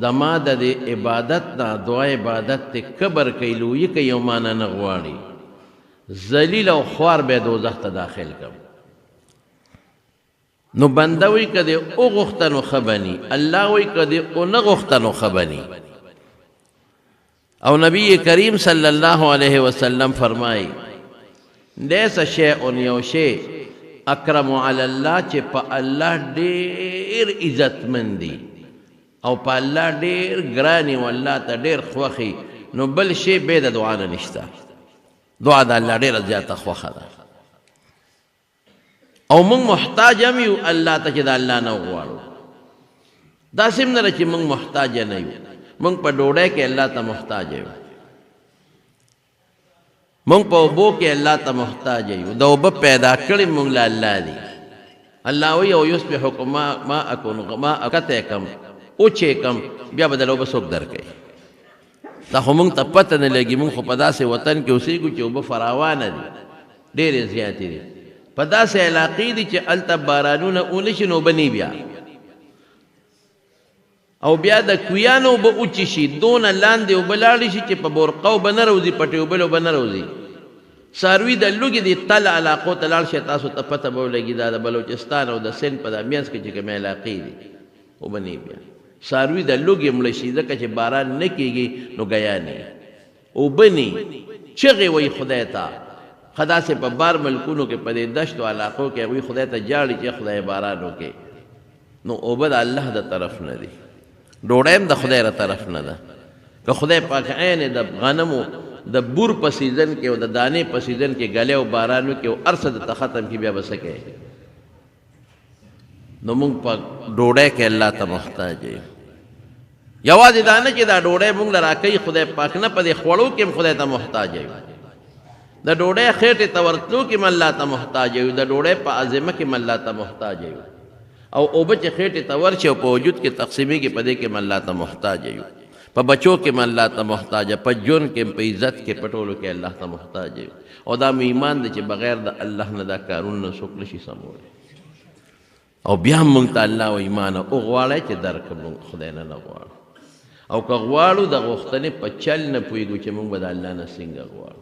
د ما د دې عبادت نه، دعا عبادت ته کبر کوي، لویي کوي او ما نه نه غواړي، ذلیل او خوار به دوزخ ته داخل کړم. نو بنده وایي که دې وغوښته نو ښه به ني، الله وایي که دې ونه غوښته نو ښه به ني. او نبی کریم صلی الله علیه وسلم فرمایي لیس شیء، یو شی اکرم علی الله چې په الله ډیر عزتمند دي او په الله ډیر ګرانی او الله ته ډیر خوښي، نو بل شی بې د دعا نه نشته. دعا د الله ډیره زیاته خوښه ده او موږ محتاج هم یو الله ته چې د الله نه وغواړو. داسې هم نه ده چې موږ محتاج نه یو، موږ په ډوډۍ کې الله ته محتاج یو، موږ په اوبو کې الله ته محتاج یو، د اوبه پیدا کړي موږ له الله دي. الله وایي او یصبح ما ما اکون ما اکته کم او چې کم بیا به د اوبه څوک درکوي. دا خو موږ ته پته نه لګي، موږ خو په داسې وطن کې اوسېږو چې اوبه فراوانه دي، ډېرې زیاتې دي. په داسې علاقې دي چې هلته بارانونه ونه شي نو اوبه نه بیا، او بیا د کویانو اوبه وچې شي، دونه لاندې اوبه لاړې شي چې په بورقه اوبه نه راوځي، په ټیوبل اوبه نه راوځي. څاروي د لوږې دې تل علاقو ته لاړ شي، تاسو ته پته به ولګي. دا د بلوچستان او د سند په دا منځ کې چې کومې علاقې دي اوبه نه بیا، څاروي د لوږې مړه شي، ځکه چې باران نه کېږي نو ګیا نه اوبه نه، چغې وایي خدای ته. ښه داسې په بار ملکونو کې په دې دشتو علاقو کې هغوی خدای ته ژاړي چې خدای باران وکړي. نو اوبه د الله د طرف نه دي، ډوډۍ هم د خدای له طرف نه ده. که خدای پاک عین د غنمو د بور په سیزن کې او د دانې په سیزن کې ږلۍ او باران وکړي او هر څه درته ختم کړي، بیا به څه کوې؟ نو موږ په ډوډۍ کې الله ته محتاج یو. یوازې دا نه چې دا ډوډۍ موږ له راکوي خدای پاک، نه، په دې خوړو کې هم خدای ته محتاج یو. د ډوډۍ خېټې ته ورتلو کې هم الله ته محتاج یو، د ډوډۍ په عظمه کې هم الله ته محتاج یو، او اوبه چې خېټې ته ورشي او په وجود کې تقسیمېږي په دې کې هم الله ته محتاج یو. په بچو کې هم الله ته محتاج، په ژوند کې، په عزت کې، په ټولو کې الله ته محتاج یو. او دا مې ایمان دی چې بغیر د الله نه دا کارونه څوک نشي سمولی. او بیا هم مونږ ته الله وایي ما نه وغواړئ چې درکړم، مونږ خدای نه نه غواړو، او که غواړو د غوښتنې په چل نه پوهېږو چې مونږ به د الله نه څنګه غواړو.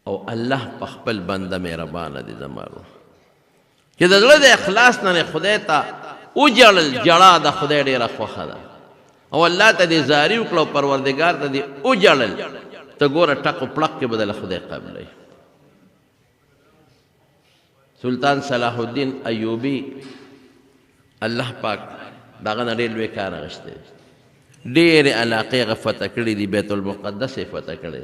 او الله په خپل بنده مهربانه دی. زما روح چې د زړه د اخلاص نه خدای ته وژړل، ژړا د خدای ډېره خوښه ده، او الله ته دې زاري وکړه او پروردګار ته دې وژړل، ته ګوره ټق او پړق کې به د خدای قبلوي. سلطان صلاح الدین ایوبي الله پاک دغه نه ډېر لوی کار اخیستی، ډېرې علاقې هغه فتح کړې دي، بیت المقدس یې فتح کړی.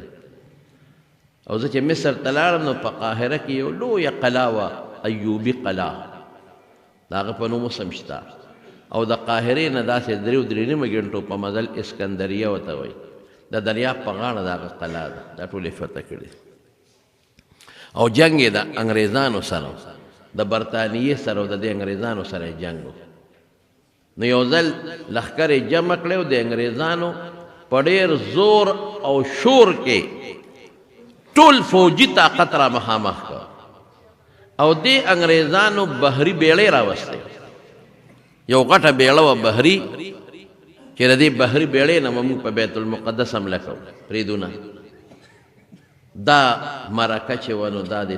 او زه چې مصر ته لاړم نو په قاهره کې یو لویه قلا وه، ایوبي قلا، د هغه په نوم اوس هم شته. او د قاهرې نه داسې درېو درې نیمو ګنټو په مزل اسکندریه ورته وایي، د دریاب په غاړه د هغه قلا ده، دا ټول یې فتح کړي. او جنگ یې د انګریزانو سره، د برتانیې سره او د دې انګریزانو سره یې جنګ و. نو یو ځل لښکر یې جمع کړی او د انګریزانو په ډېر زور او شور کې ټول فوجي طاقت را مخامخ کړ، او دې انګریزانو بحري بیړۍ راوستې، یو غټه بیړه وه بحري، چې د دې بحري بیړۍ نه به موږ په بیت المقدس حمله کوو، پرېږدو نه. دا مرکه چې وه نو دا د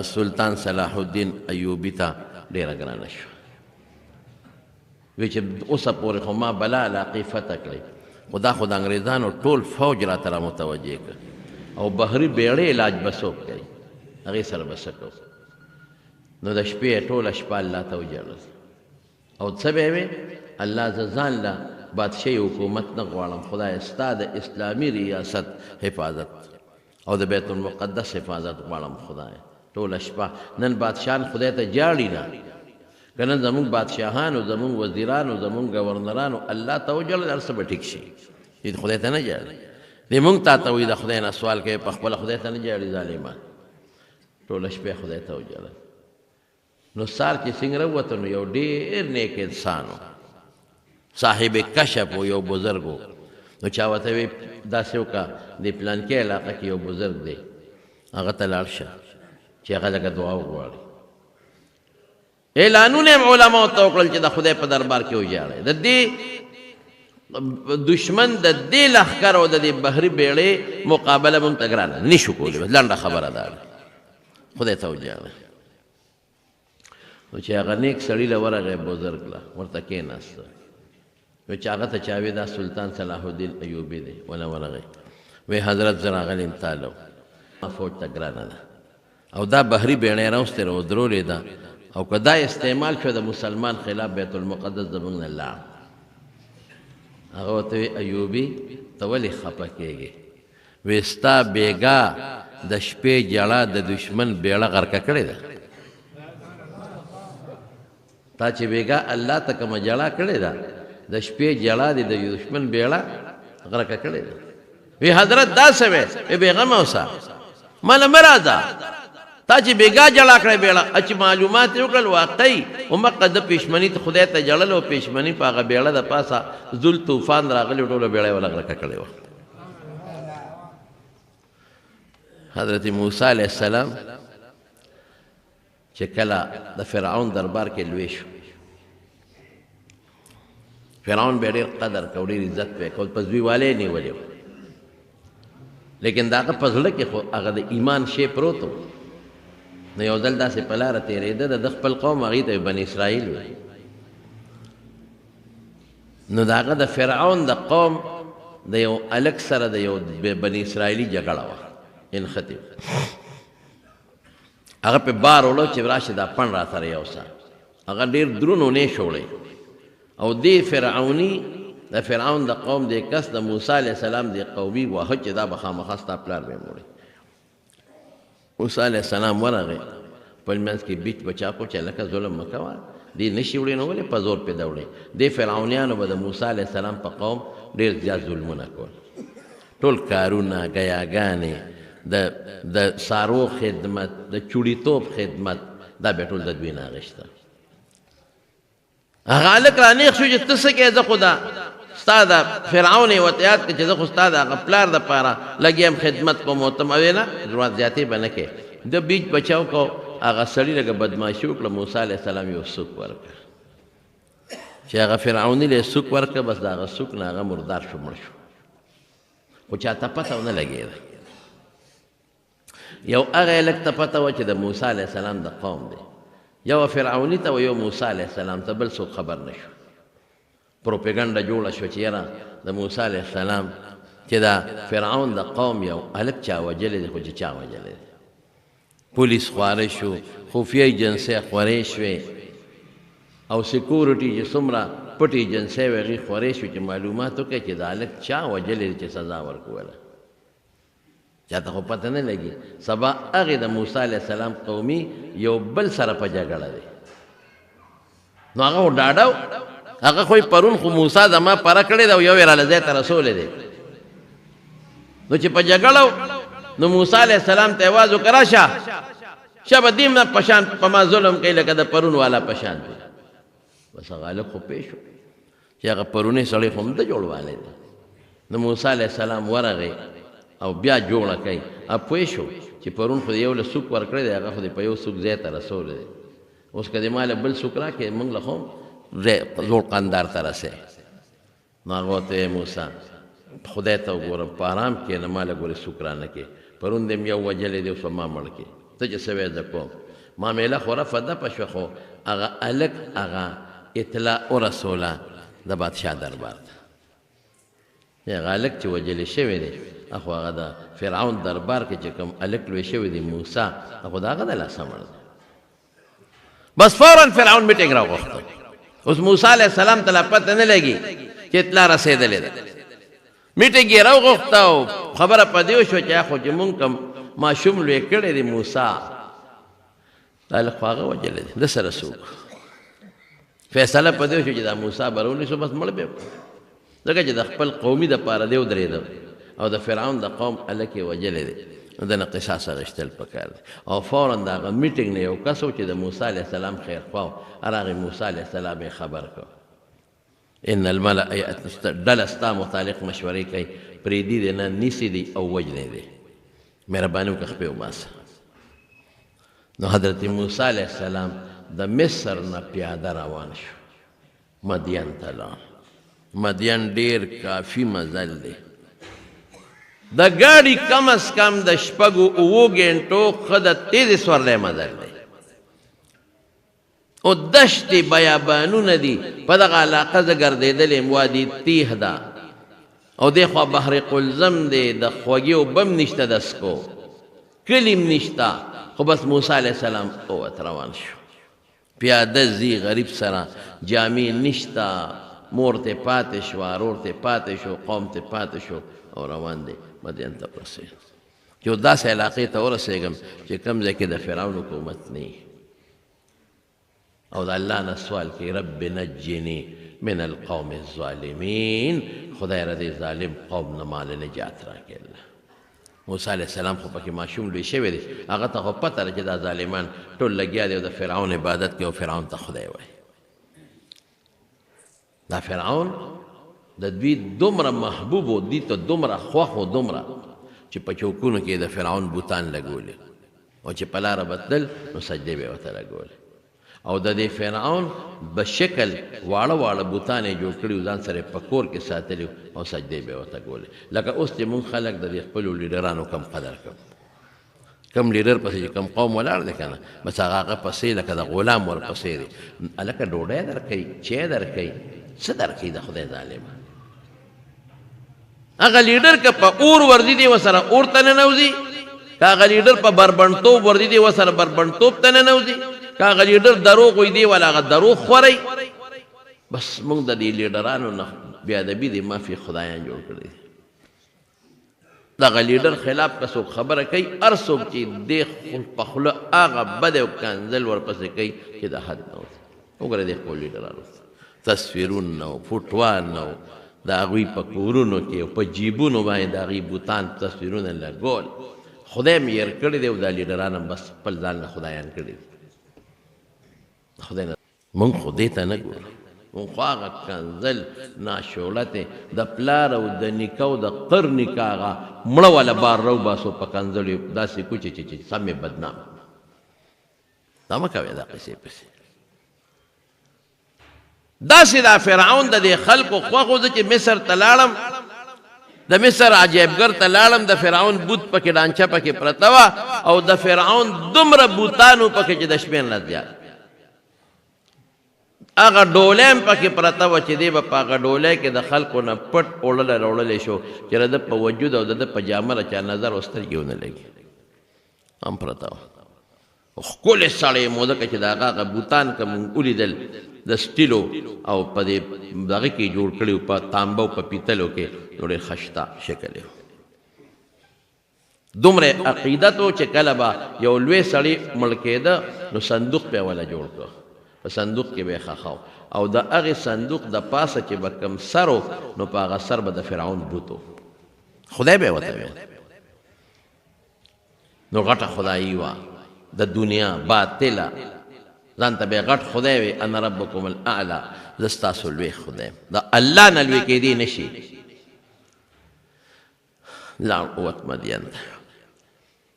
سلطان صلاح الدین ایوبي ته ډېره ګرانه شوه. وی چې اوسه پورې خو ما بلا علاقې فتح کړې، خو دا خو د انګریزانو ټول فوج راته را متوجه کړ، او بحري بیړۍ علاج به څوک کوي، هغې سره به څه کوو؟ نو د شپې ټوله شپه الله ته وژړل، او څه به یې وې؟ الله زه ځان له بادشاهي حکومت نه غواړم، خدای ستا د اسلامي ریاست حفاظت او د بیت المقدس حفاظت غواړم. خدای ټوله شپه. نن بادشاهان خدای ته جاړي نه، که نن زموږ بادشاهانو، زموږ وزیرانو، زموږ ګورنرانو الله ته وژړل، هر څه به ټیک شي. دې خدای ته نه ژاړي، دې موږ تا ته وایي د خدای نه سوال کوي، په خپله خدای ته نه ژاړي. ظالمان ټوله شپه خدای ته وژړل. نو سار چې څنګه راووته نو یو ډېر نیک انسان و، صاحب کشف و، یو بزرګ و. نو چا ورته وی داسې وکړه، د پلانکې علاقه کې یو بزرګ دی، هغه ته لاړ شه چې هغه لږه دعا وغواړي. اعلانونه هم علماو ته وکړل چې د خدای په دربار کې وژاړئ. د دې دشمن د دې لښکر او د دې بحري بیړۍ مقابله مونږ ته ګرانه نشو کولی. بس لنډه خبره دا ده، خدای ته وژاړئ. نو چې هغه نیک سړي له ورغی بزرګ له ورته کېناسته، نو چې هغه ته چا وی دا سلطان صلاح الدین ایوبي دی، وله ورغی وی حضرت زه راغلی یم تاله ما فوج ته ګرانه ده او دا بحري بیړۍ راوستې راودرولې ده، او که دا استعمال شو د مسلمان خلاف بیت المقدس زمونږ نه لاړ. هغه ورته وی ایوبي ته ولې خفه کېږې؟ وی ستا بېګا د شپې ژړا د دښمن بیړه غرقه کړې ده. تا چې بېګا الله ته کومه ژړا کړې ده، د شپې ژړا دې د دښمن بیړه غرقه کړې ده. وی حضرت دا څه وی؟ وی بېغمه اوسه، ماله مه راځه، تا چې بېګا ژړا کړې بیړه چې معلومات یې وکړل واقعي همقه د پېشمني ته خدای ته ژړل او پېشمني په هغه بیړه د پاسه ذل طوفان راغلی ټوله بیړه یې وله غرقه کړې وه. حضرت موسی علیه السلام چې کله د فرعون دربار کې لوی شو، فرعون به ډېر قدر کو، ډېر عزت به کول، په زویوالی یې نیولی و، لیکن د هغه په زړه کې خو هغه د ایمان شی پروت و. نو یو ځل داسې په لاره تېرېده، د ده خپل قوم هغوی ته بني اسرائیل ویل. نو د هغه د فرعون د قوم د یو هلک سره د یو بني اسرائیلي جګړه وه، انښتې وه. هغه په بار وړو چې راشه دا پڼ را سره یوسه، هغه ډېر درون ونې شوړی. او دې فرعوني د فرعون د قوم دې کس د موسی علیه السلام دې قومي واهه چې دا به خامخا ستا پلار به موړي. موسی علیه السلام ورغی، خپل منځ کې بیچ بچا کو چې لکه ظلم مه کوه، دې نشي وړي نو ولې په زور پې دوړې. دې فرعونیانو به د موسی علیه السلام په قوم ډېر زیات ظلمونه کول، ټول کارونه، ګیاګانې، د څاروو خدمت، د چوړیتوب خدمت، دا به ټول د دوی نه اخیسته. هغه هلک رانیغ شو چې ته څه کوې، زه خو دا ستا د فرعون یې ورته یاد کړ چې زه خو ستا د هغه پلار دپاره لګیا یم خدمت کوم او ته ما ویې نه ځوان زیاتې به نه کوې. ده بیچ بچاو کو، هغه سړي لږه بدماشي وکړه، موسی علیه السلام یو سوک ورکړ چې هغه فرعوني له یې سوک ورکړ، بس د هغه سوک نه هغه مردار شو، مړ شو، خو چاته پته ونه لګېده. یو هغه هلک ته پته وه چې د موسی علیه السلام د قوم دی، یو فرعوني ته و، یو موسی علیه السلام ته، بل څوک خبر نه شو. پروپیګنډه جوړه شوه چې یاره د موسی علیه السلام چې د فرعون د قوم یو هلک چا وژلی دی، خو چې چا وژلی دی. پولیس خواره شو، خفیه ایجنسۍ خورې شوې او سیکورټي چې څومره پټې ایجنسۍ وې هغې خورې شوې چې معلومات وکړي چې دا هلک چا وژلی دی چې سزا ورکوله. چاته خو پته نه لګي. سبا هغې د موسی علیه السلام قومي یو بل سره په جګړه دی، نو هغه خو ډاډه و، هغه خو یې پرون خو موسی زما پره کړې ده او یو یې راله ځای ته رسولی دی. نو چې په جګړه و، نو موسی علیه السلام ته اواز وکړه، راشه شه به دې په شان په ما ظلم کوي لکه د پرون والا په شان دی. بس هغه هلک خو پوه شو چې هغه پرونی سړی خو هم ده جوړوالی دی. نو موسی علیه السلام ورغی او بیا جوړه کوي، هغه پوه شو چې پرون خو یو له سوک ورکړی دی، هغه خو دې په یو سوک ځای ته رسولی دی، اوس که دې ما له بل سوک راکړې موږ له خو ځای زوړ قندار ته رسوي. نو هغه ورته وایي موسی خدای ته وګوره، په آرام کښېنه، ما له ګورې سوک رانه کړې، پرون دې هم یو وژلی دی، اوس به ما مړ کړې، ته چې څه وایې زه کوم. معامله خو رفع دفع شوه، خو هغه هلک هغه اطلاع ورسوله د بادشاه دربار ته. هغه هلک چې وژل شوی دی، خو هغه د فرعون دربار کې چې کوم هلک لوی شوی دی موسی، خو د هغه د لاسه مړ دی. بس فورا فرعون میټینګ راوغوښته. اوس موسی علیه السلام ته لا پته نه لګي چې اطلاع رسېدلې ده. میټینګ یې راوغوښته او خبره په دې وشوه چې خو چې مونږ کوم ماشوم لوی کړی دی موسی، دا هلک خو هغه وژلی دی، ده سره څوک؟ فیصله په دې وشوه چې دا موسی به راونیسو، بس مړ به یې کړو، ځکه چې د خپل قومي دپاره دی ودرېده او د فرعون د قوم هلک یې وژلی دی، نو د نه قصاص اخیستل پکار دی. او فورا د هغه میټینګ نه یو کس و چې د موسی علیه السلام خیرخوا و، راغی موسی علیه السلام یې خبر کړ، ان الملأ ډله ستا متعلق مشورې کوي، پرېږدي دې نه، نیسي دي او وژني دې، مهرباني وکړه خپې وباسه. نو حضرت موسی علیه السلام د مصر نه پیاده روان شو، مدین ته لاړ. مدین ډیر کافي مزل دی، د ګاډي کم از کم د شپږو اوو ګنټو ښه د تیزې سورلۍ مزل دی. او دشتې بیابانونه دي، په دغه علاقه زه ګرځېدلی یم، وادي تیه ده او دې خوا بحر قلزم دی، د خوږې اوبه هم نشته، د سکو کلي هم نشته. خو بس موسی علیه السلام ووت روان شو، پیاده ځي، غریب سره جامې نشته، مور ته پاتې شوه، ورور ته پاتې شو، قوم ته پاتې شو او روان دی مدین ته ورسېد. چې داسې علاقې ته ورسېږم چې کوم ځای کې د فرعون حکومت نه وي، او د الله نه سوال کوي رب نجني من القوم الظالمین، خدای را دې ظالم قوم نه مال نجات راکړي. الله موسی علیه السلام خو پکې ماشوم لوی شوی دی، هغه ته خو پته ده چې دا ظالمان ټول لګیا دی او د فرعون عبادت کوي او فرعون ته خدای وایي. دا فرعون د دوی دومره محبوب و، دوی ته دومره خوښ و، دومره چې په چوکونو کې د فرعون بوتان لګولي او چې په لاره به تلل نو سجدې به یې ورته لګولې. او د دې فرعون په شکل واړه واړه بوتان یې جوړ کړي وو، ځان سره یې په کور کې ساتلي او سجدې به یې ورته کولې. لکه اوس چې موږ خلک د دې خپلو لیډرانو کم قدر کوو، کم لیډر پسې چې کم قوم ولاړ دی که نه، بس هغه هغه پسې لکه د غلام ورپسې دی، هلکه ډوډۍ درکوي، چای درکوي، څه درکوي د خدای ظالمه. هغه لیډر که په اور ورځي دی ورسره اور ته ننوځي، که هغه لیډر په بربنډتوب ورځي دی ورسره بربنډتوب ته ننوځي، که هغه لیډر دروغ وایي دی ولا هغه دروغ خورئ. بس موږ د دې لیډرانو نه بې ادبي دی معافي خدایان جوړ کړی دي. دغه لیډر خلاف که څوک خبره کوي، هر څوک چې دې په خوله هغه بد او کنځل ورپسې کوي چې د حد نه وځي. وګوره دې خپلو لیډرانو ته تصویرونه او فوټوان او د هغوی په کورونو کې او په جیبونو باندې د هغوی بوتان تصویرونه لګول. خدای مې یې کړی دی او دا لیډران هم بس خپل ځان له خدایان کړي دي. خدای نه مونږ خو دې ته نه ګورو، مونږ خو هغه کنځل ناشولتې د پلار او د نیکه او د قر نیکه هغه مړه والا بار راوباسو په کنځلو یې داسې کړو چې سم یې بدنام. دا مه کوئ دا قصې پسې. داسې دا فرعون د دې خلکو خوښ و. زه چې مصر ته لاړم، د مصر عجیبګر ته لاړم، د فرعون بوت پکې ډانچه پکې پرته وه او د فرعون دومره بوتانو پکې چې د شمېر نه زیات. هغه ډولۍ هم پکې پرته وه چې دی به په هغه ډولۍ کې د خلکو نه پټ اوړلی راوړلی شو چې د ده په وجود او د ده په جامه د چا نظر او سترګې ونه لګي، هم پرته وه. ښکلی سړی مو، ځکه چې د هغه هغه بوتان که مونږ ولیدل د سټیلو او په دې دغه کې جوړ کړي وو، په تانبه او په پیتلو کې، نو ډېر ښایسته شکل یې و. دومره عقیدت و چې کله به یو لوی سړی مړ کېده نو صندوق به یې وله جوړ کړ، په صندوق کې به یې ښخاو او د هغې صندوق د پاسه چې به کوم سر و نو په هغه سر به د فرعون بوت و، خدای به یې ورته ویل. نو غټه خدایي وه د دنیا باطله، ځان ته به غټ خدای وي، انا ربکم الاعلی، زه ستاسو لوی خدای یم، د الله نه لوی کېدی نه شي. لاړ ووت مدین ته،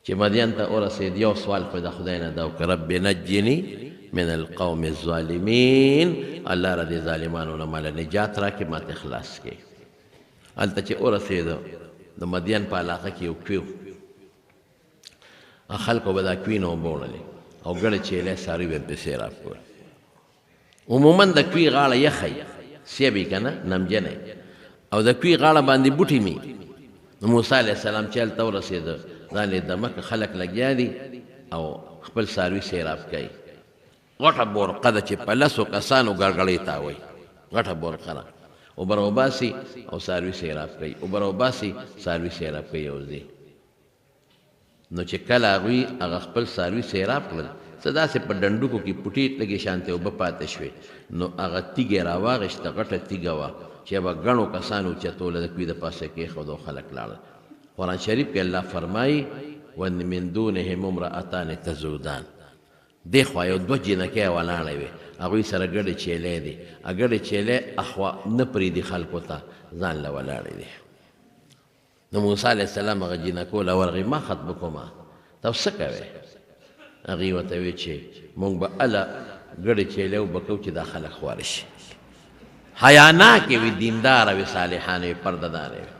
چې مدین ته ورسېد یو سوال خو د خدای نه دا وکړ، رب نجني من القوم الظالمین، الله را دې ظالمانو نه ماله نجات راکړي، ماته خلاص کړي. هلته چې ورسېد د مدین په علاقه کې یو کوی و، خلکو به دا کوی نه اوبه وړلې او ګړې چیلې څاروي به یې پرې سیراب کول. عموما د کوی غاړه یخه وي، سیب وي که نه، نمجنه وي، او د کوی غاړه باندې بوټي مي. نو موسی علیه السلام چې هلته ورسېده ځان یې دمه کړ، خلک لګیا دي او خپل څاروي سیراب کوي. غټه بورقه ده چې په لسو کسانو ګړګړۍ تاوي، غټه بورقه ده، اوبه راوباسي او څاروي سیراب کوي، اوبه راوباسي څاروي سیراب کوي او ځي. نو چې کله هغوی هغه خپل څاروي سیراب کړل، څه داسې په ډنډوکو کې پوټې لږې شانتې اوبه پاتې شوې، نو هغه تیږه یې راواخیسته، غټه تیږه وه چې به ګڼو کسانو اوچتوله، د کوی د پاسه کېښوده او خلک لاړل. قرآن شریف کې الله فرمایي ومن دونهم امرأتان تذودان، دې خوا یو دوه جینکۍ ولاړې وې، هغوی سره ګډې چیلې دي، ګډې چیلې اخوا نه پرېږدي خلکو ته، ځان له ولاړې دي. نو موسی علیه السلام هغه جینکو له ورغی، ما خطبکما، تاسو څه کوئ؟ هغوی ورته وویل چې موږ به هله ګډې چیلې اوبه کوو چې دا خلک خواره شي. حیاناکې وي، دینداره وي، صالحانې وي، پردهدارې وي.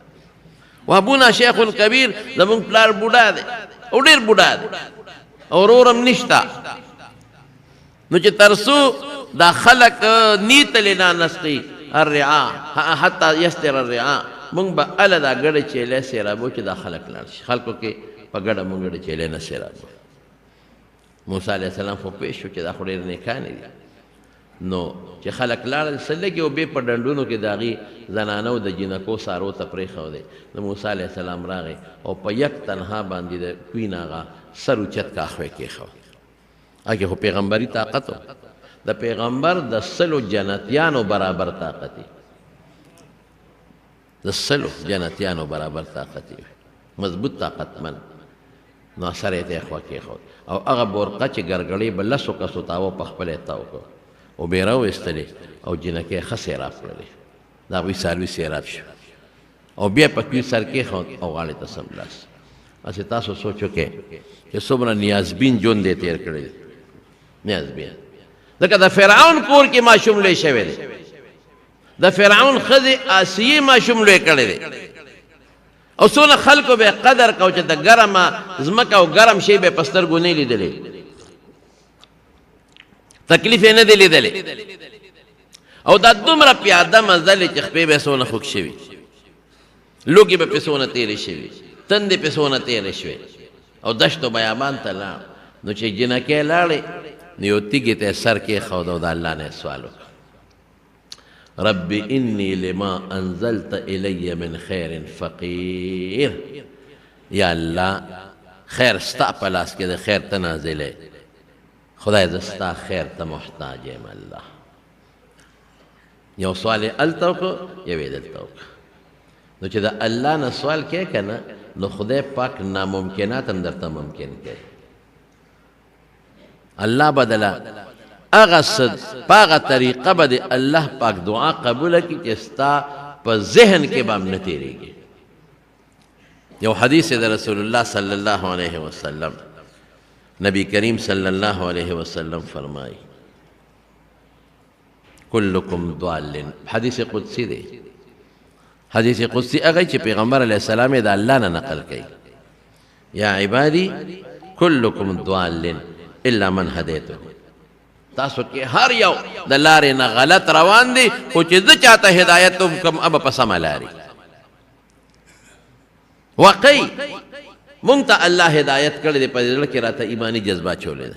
وابونا شیخ کبیر، زمونږ پلار بوډا دی او ډېر بوډا دی او ورور هم نشته، نو چې تر څو دا خلک نیتلې نه نسقي الرعا حتی یستر الرعا، مونږ به هله دا ګډې چیلې سیرابو چې دا خلک لاړ شي. خلکو کې په ګډه مونږ ګډې چیلې نه سیرابو. موسی علیه السلام خو پوه شو چې دا خو ډېر نیکانې دي، نو چې خلک لاړل څه لږې اوبه په ډنډونو کې د هغې زنانو د جینکو سارو ته پرېښودې. نو موسی علیه السلام راغی او په یک تنها باندې د کوین هغه سر اوچت که اخوی کېښود. هغې خو پیغمبري طاقت و، د پیغمبر د 100 جنتیانو برابر طاقت یې، د 100 جنتیانو برابر طاقت یې، مضبوط طاقتمند. نو سر یې ته اخوا کېښود او هغه بورقه چې ګرګړې به 10 کسو تاوه په خپله یې تاو کړ، اوبه یې راوایستلې او جینکۍ ښه سیراب کړلې، د هغوی څاروي سیراب شو او بیا په کوی سر کېښود او غاړې ته سملاست. هسې تاسو سوچ وکړئ چې څومره نیازبین ژوند یې تېر کړی دی، نیازبین، ځکه د فرعون کور کې ماشوم لوی شوی دی، د فرعون ښځې آسیې ماشوم لوی کړی دی، او څونه خلکو به قدر کو چې د ګرمه ځمکه او ګرم شی به په سترګو نه لیدلی، تکلیف یې نه دی لیدلی، او دا دومره پیاده مزلې چې خپې به څونه خوږ شوي، لوګي به پې څونه تېرې شوي، تندې پې څونه تېرې شوې، او دشت و بیابان ته لاړ. نو چې جینکۍ لاړې نو یو تیږې ته یې سر کېښود او د الله نه یې سوال وکړ، رب انی لما انزلت الی من خیر فقیر، یا الله خیر ستا په لاس کې دی، خیر ته نازلې، خدای زه ستا خیر ته محتاج یم. الله یو سوال یې هلته وکړو، یو یې دلته وکړو. نو چې د الله نه سوال کوې که نه، نو خدای پاک ناممکنات هم درته ممکن کوي. الله بدله هغه څه په هغه طریقه به دې الله پاک دعا قبوله کړي چې ستا په ذهن کې به هم نه تېرېږي. یو حدیث د رسول الله صلی الله علیه وسلم، نبی کریم صلی الله علیه وسلم فرمایي کلکم ضال، حدیث قدسی دی، حدیث قدسی هغه چې پیغمبر علیه السلام یې د الله نه نقل کوي، یا عبادی کلکم ضال الا من هدیته، تاسو کې هر یو د لارې نه غلط روان دی، خو چې زه چاته هدایت وکړم هغه په سمه لارې. واقعي مونږ ته الله هدایت کړی دی، په زړه کې راته ایماني جذبه اچولې ده.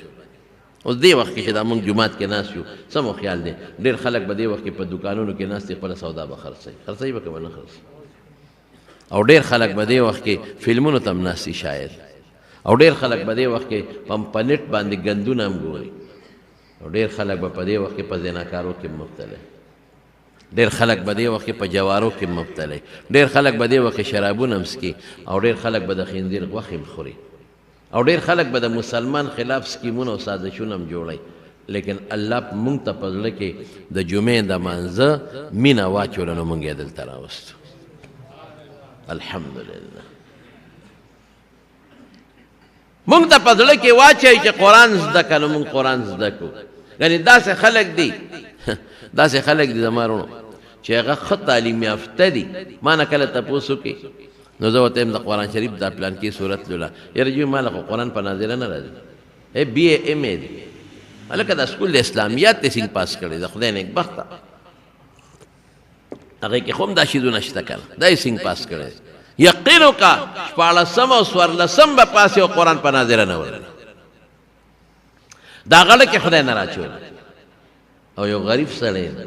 اوس دې وخت کې چې دا مونږ جومات کې ناست یو، څه مو خیال دی ډېر خلک به دې وخت کې په دوکانونو کې ناست دي، خپله سودا به خرڅوي، خرڅوي به که به نه خرڅوي، او ډېر خلک به دې وخت کې فلمونو ته هم ناست دي شاید، او ډېر خلک به دې وخت کې په نېټ باندې ګندونه هم ګوري، او ډېر خلک به په دې وخت کې په زناکارو کې مبتلا، ډېر خلک به دې وخت کې په جوارو کې مبتلا، ډېر خلک به دې وخت کې شرابونه هم څکي، او ډېر خلک به د خنزیر غوښې هم خوري، او ډېر خلک به د مسلمان خلاف سکیمونه او سازشونه هم جوړوي. لیکن الله مونږ ته په زړه کې د جمعې د مانځه مینه واچوله، نو مونږ یې دلته راوستو، الحمدلله. مونږ ته په زړه کې واچوي چې قرآن زده کړه، نو مونږ قرآن زده کړو. یعنې داسې خلک دي، داسې خلک دي زما وروڼو چې هغه ښه تعلیم یافته دي، ما نه کله تپوس وکړي نو زه ورته وایم د قرآن شریف دا پلان کې سورت لوله، یاره جی ما له خو قرآن په نازله نه راځي، ای بي ای ایم ای دی، هلکه دا سکول د اسلامیات دی څنګه پاس کړی، د خدای نېکبخته هغې کې خو هم دا شیزونه شته که نه، دا یې څنګه پاس کړی، یقین وکړه 16 او 14 به پاس یو قرآن په نازله نه ورځي، دا غړه کې خدای نه راچولی. او یو غریب سړی دی،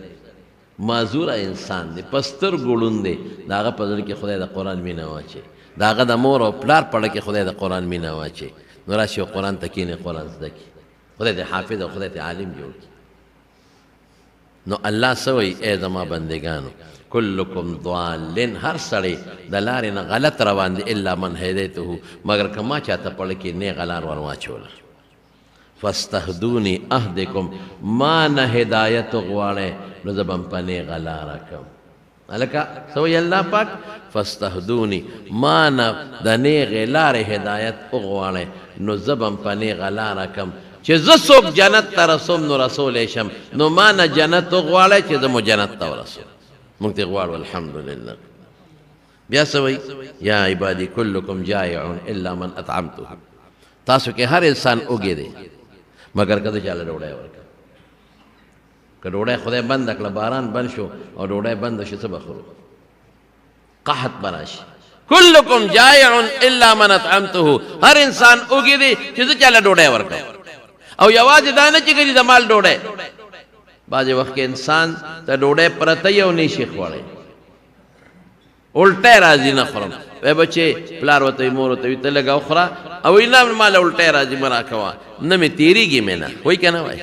معذوره انسان دی، په سترګو ړوند دی، د هغه په زړه کې خدای د قرآن مینه واچوي، د هغه د مور او پلار په زړه کې خدای د قرآن مینه واچوي، نو راشي او قرآن ته کښېني، قرآن زده کړي، خدای دې حافظ او خدای دې عالم جوړ کړي. نو الله څه وایي؟ ای زما بندګانو کلکم ضالن، هر سړی د لارې نه غلط روان دی، الا من هدیته، مګر که ما چاته په زړه کې نېغه لار ور واچوله، فاستهدوني اهدکم، ما نه هدایت وغواړئ نو زه به هم په نېغه لاره کوم. هلکه څه وایي الله پاک؟ فاستهدوني، ما نه د نېغې لارې هدایت وغواړئ نو زه به هم په نېغه لاره کوم. چې زه څوک جنت ته رسوم نو رسولی شم، نو ما نه جنت وغواړئ چې زه مو جنت ته ورسوم. موږ ترې غواړو الحمدلله. بیا څه وایي؟ یا عبادي کلکم جائع الا من اطعمته. تاسو کې هر انسان وږی دی مګر که زه چاله ډوډۍ ورکړم. که ډوډۍ خدای بنده کړه، باران بند شو او ډوډۍ بنده شو، څه به خورو؟ قحط به راشي. کلکم جائع الا من اطعمته، هر انسان وږی دی چې زه چاله ډوډۍ ورکړم. او یوازې دا نه چې ګنې د مال ډوډۍ، بعضې وخت کې انسان ته ډوډۍ پرته یې او نه شي خوړی، الټه راځي نه خورم. وای بچې پلار ورته وایي، مور ورته وایي، ته لږه وخوره، او وایي نه ما له الټه راځي مه راکوه، نه مې تېرېږي مې نه. وایي که نه وایي؟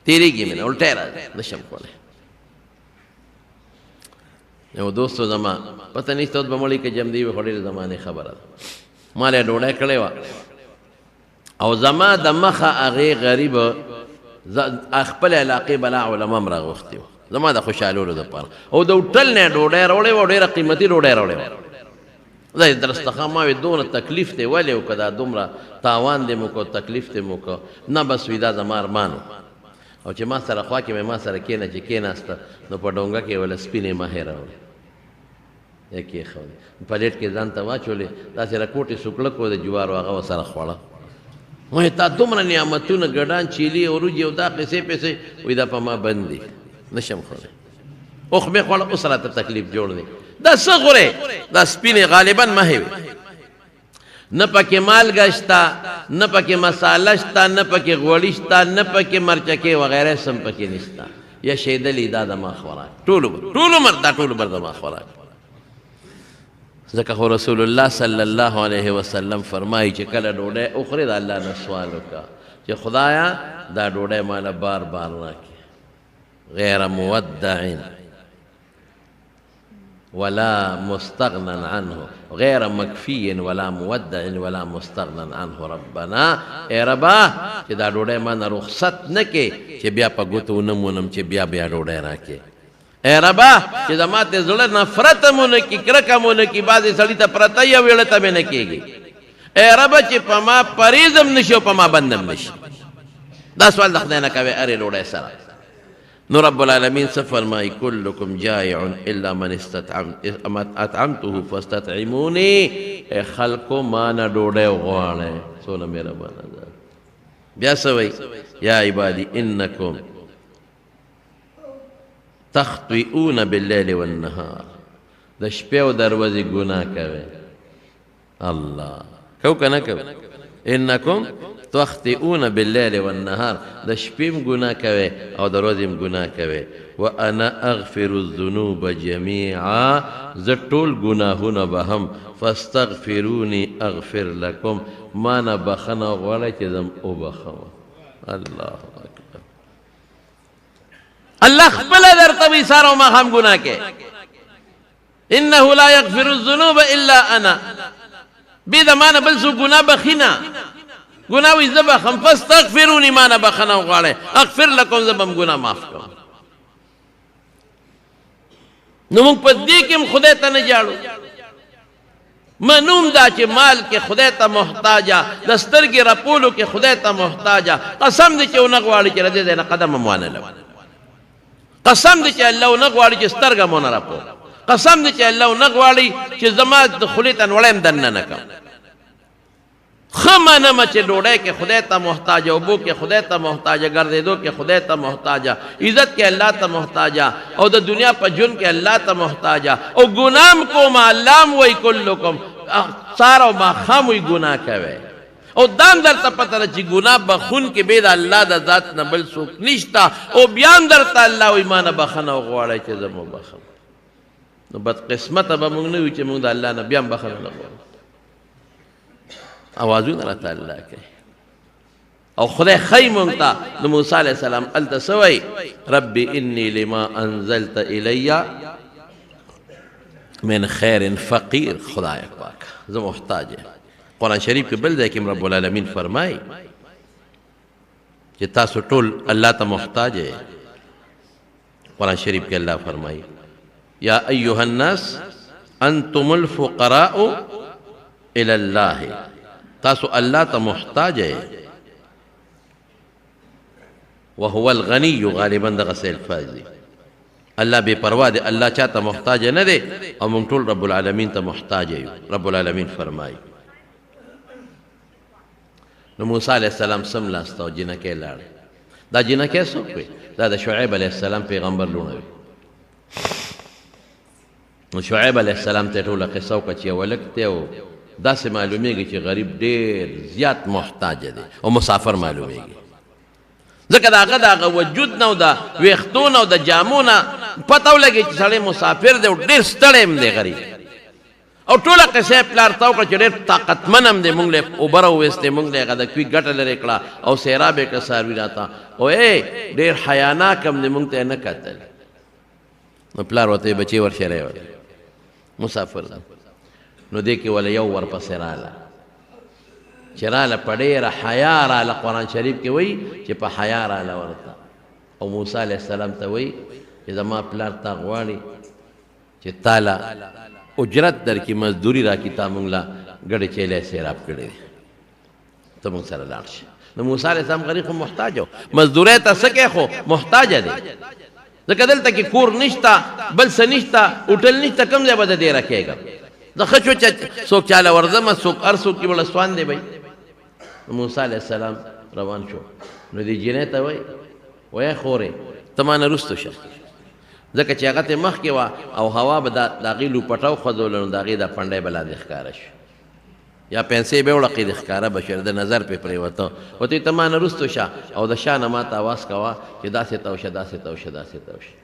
تېرېږي مې نه، الټه راځي نه شم خوړی. یو دوست و زما، پته نشته اوس به مړی که جمدی وي، خو ډېرې زمانې خبره ده. ما له یې ډوډۍ کړې وه او زما د مخه هغې غریب خپلې علاقې بلا علما هم راغوښتي وو زما د خوشحالولو دپاره، او د هوټل نه یې ډوډۍ راوړې وه، ډېره قیمتي ډوډۍ راوړې وه. زه یې درستخه ما وې دومره تکلیف دی ولې وکړه، دا دومره تاوان دې مو کړو، تکلیف دې مو کړو. نه بس وي دا زما ارمان و. او چې ما سره خوا کې مې ما سره کېنه، چې کېناسته نو په ډونګه کې وله سپینې مهې راوړې، یې کېښودې، پلیټ کې ځان ته واچولې، داسې رکوټې سوکړک و د جوارو، هغه ورسره خوړه. وایي تا دومره نعمتونه ګډان چیلي او روجې او دا قصې پیسې، وایي دا په ما بند دي نشم خوړی، اوښ مې خوړه اوس راته تکلیف جوړ دی. دا څه خورې؟ دا سپینې غالبا مهې وې، نه پکې مالګه شته، نه پکې مساله شته، نه پکې غوړي شته، نه پکې مرچکې وغیره سم پکې نشته. یا شیدلې دا د ما خوراک ټول عمر، ټول عمر دا ټول عمر د ما خوراک. ځکه خو رسول الله صلی الله علیه وسلم فرمایي چې کله ډوډۍ وخورې د الله نه سوال وکړه چې خدایا دا ډوډۍ ماله بار بار راکړې، غیر مودع ولا مستغنا عنه، غیر مکفی ولا مودع ولا مستغنا عنه ربنا. ای ربا چې دا ډوډۍ ما نه رخصت نه کې چې بیا په ګوتو ونه مونم چې بیا بیا ډوډۍ راکې. ای ربا چې زما ته زړه نفرت مو نه کړي، کرکه مو نه کړي، بعضې سړي ته پرته یې او ویړه ته مې نه کېږي. ای ربا چې په ما پرېزم نه شي او په ما بندم نه شي. دا سوال د خدای نه کوي هرې ډوډۍ سره. نو رب العالمین څه فرمایي؟ کلکم جائع الا من اطعمته فاستطعموني. ای خلکو ما نه ډوډۍ وغواړئ، څونه مهربانه ده. بیا څه وایي؟ یا عبادي انکم تخطئون باللیل والنهار، د شپې او د ورځې ګناه کوئ. الله کو که نه کو؟ انکم تخطئون باللیل والنهار، د شپې هم ګناه کوئ او د ورځې هم ګناه کوئ. وانا اغفر الذنوب جميعا، زه ټول ګناهونه بهم، فاستغفروني اغفر لکم، ما نه بخښنه وغواړئ چې زه هم وبخښم. الله اکبر. الله خپله درته وایي سهار او ماښام ګناه کوې. انه لا یغفر الذنوب الا انا، بې د ما نه بل څوک ګناه بخښي نه. ګناه وایي زه بخښم، فاستغفروني، ما نه بخښنه وغواړئ، اغفر لکم، زه به هم ګناه معاف کړم. نو موږ په دې کې هم خدای ته نه ژاړو. منوم دا چې مال کې خدای ته محتاجه، د سترګې رپولو کې خدای ته محتاجه. قسم دې چې ونه غواړي چې له دې ځای نه قدم هم وانه لم. قسم دې چې الله ونه غواړي چې سترګه مو نه رپو. قسم دې چې الله ونه غواړي چې زما د خولې ته نوړی هم دننه نه کړم. ښه منم چې ډوډۍ کې خدای ته محتاج، اوبو کې خدای ته محتاج، ګرځېدو کې خدای ته محتاج، عزت کې الله ته محتاج، او د دنیا په ژوند کې الله ته محتاج، او ګناه هم کوم، الله هم وایي کلکم سهار او ماښام وایي ګناه کوئ. او دا هم درته پته ده چې ګناه بخښونکي بې د الله د ذات نه بل څوک نشته، او بیا هم درته الله وایي ما نه بخښنه وغواړئ چې زه مو بخښم. نو بدقسمته به موږ نه یو چې موږ د الله نه بیا هم بخښنه نه غواړو. اوازونه راته الله کوي او خدای ښیي مونږ ته. نو موسی علیه السلام هلته څه وایي؟ رب انی لما انزلت الی من خیر فقیر. خدای پاک زه محتاج یم. قرآن شریف کې بل ځای کې رب العالمین فرمایي چې تاسو ټول الله ته محتاج یئ. قرآن شریف کې الله فرمایي یا ایها الناس انتم الفقراء الی الله، تاسو الله ته محتاج یئ. وهو الغنی غالبا دغسې الفاظ دي. الله بے پروا دی، الله چاته محتاج نه دی او موږ ټول رب العالمین ته محتاج یو. رب العالمین فرمایي نو موسی علیه السلام سم لاسته او جینکۍ لاړې. دا جینکۍ څوک وي؟ دا د شعیب علیه السلام پیغمبر لوڼه وي. نو شعیب علیه السلام ته ټوله قصه وکړه چې یو هلک دی او داسې معلومیږي چې غریب ډېر زیات محتاج دی او مسافر معلومیږي، ځکه د هغه د هغه وجود نه او د ویښتو نه او د جامو نه پته ولګي چې سړی مسافر دی او ډېر ستړی هم دی غریب. او ټوله قصه یې پلار ته وکړه چې ډېر طاقتمن هم دی، مونږ له یې اوبه راوویستې، مونږ له یې هغه د کوي ګټه لرې کړه او سیراب یې کړه څاروي راته، او ای ډېر حیاناک هم دی، مونږ ته یې نه کتل. نو پلار ورته وایي بچې ورشه راوله، مسافر دی. نو دې کې وله یو ورپسې راله، چې راله په ډېره حیا راله. قرآن شریف کې وایي چې په حیا راله ورته، او موسی علیه السلام ته وایي چې زما پلار تا غواړي چې تاله اجرت درکړي، مزدوري راکړي، تا مونږ له ګډې چیلې سیراب کړې دي، ته مونږ سره لاړ شي. نو موسی علیه السلام غریب خو محتاج و، مزدورۍ ته څه کوې خو محتاج دی، ځکه دلته کې کور نشته، بل څه نشته، هوټل نشته، کوم ځای به د دېره کېږم؟ زه ښه شو چې څوک چاله ورځم، څوک هر څوک کې وړه سوان دی بھائی. موسی علیه السلام روان شو. نو دې جینۍ ته وایي وایه خورې ته ما نه وروسته شه، ځکه چې هغه ته مخکې وه او هوا به د هغې لوپټه وخوځوله، نو د هغې دا پنډی به لاندې ښکاره شو، یا پنسې به وړقې د ښکاره به شو، د نظر پې پرېوته. ورته ته ما نه وروسته شه او د شا نه ما ته اواز کوه چې داسې تاو شه، داسې تاو شه، داسې تاو شه.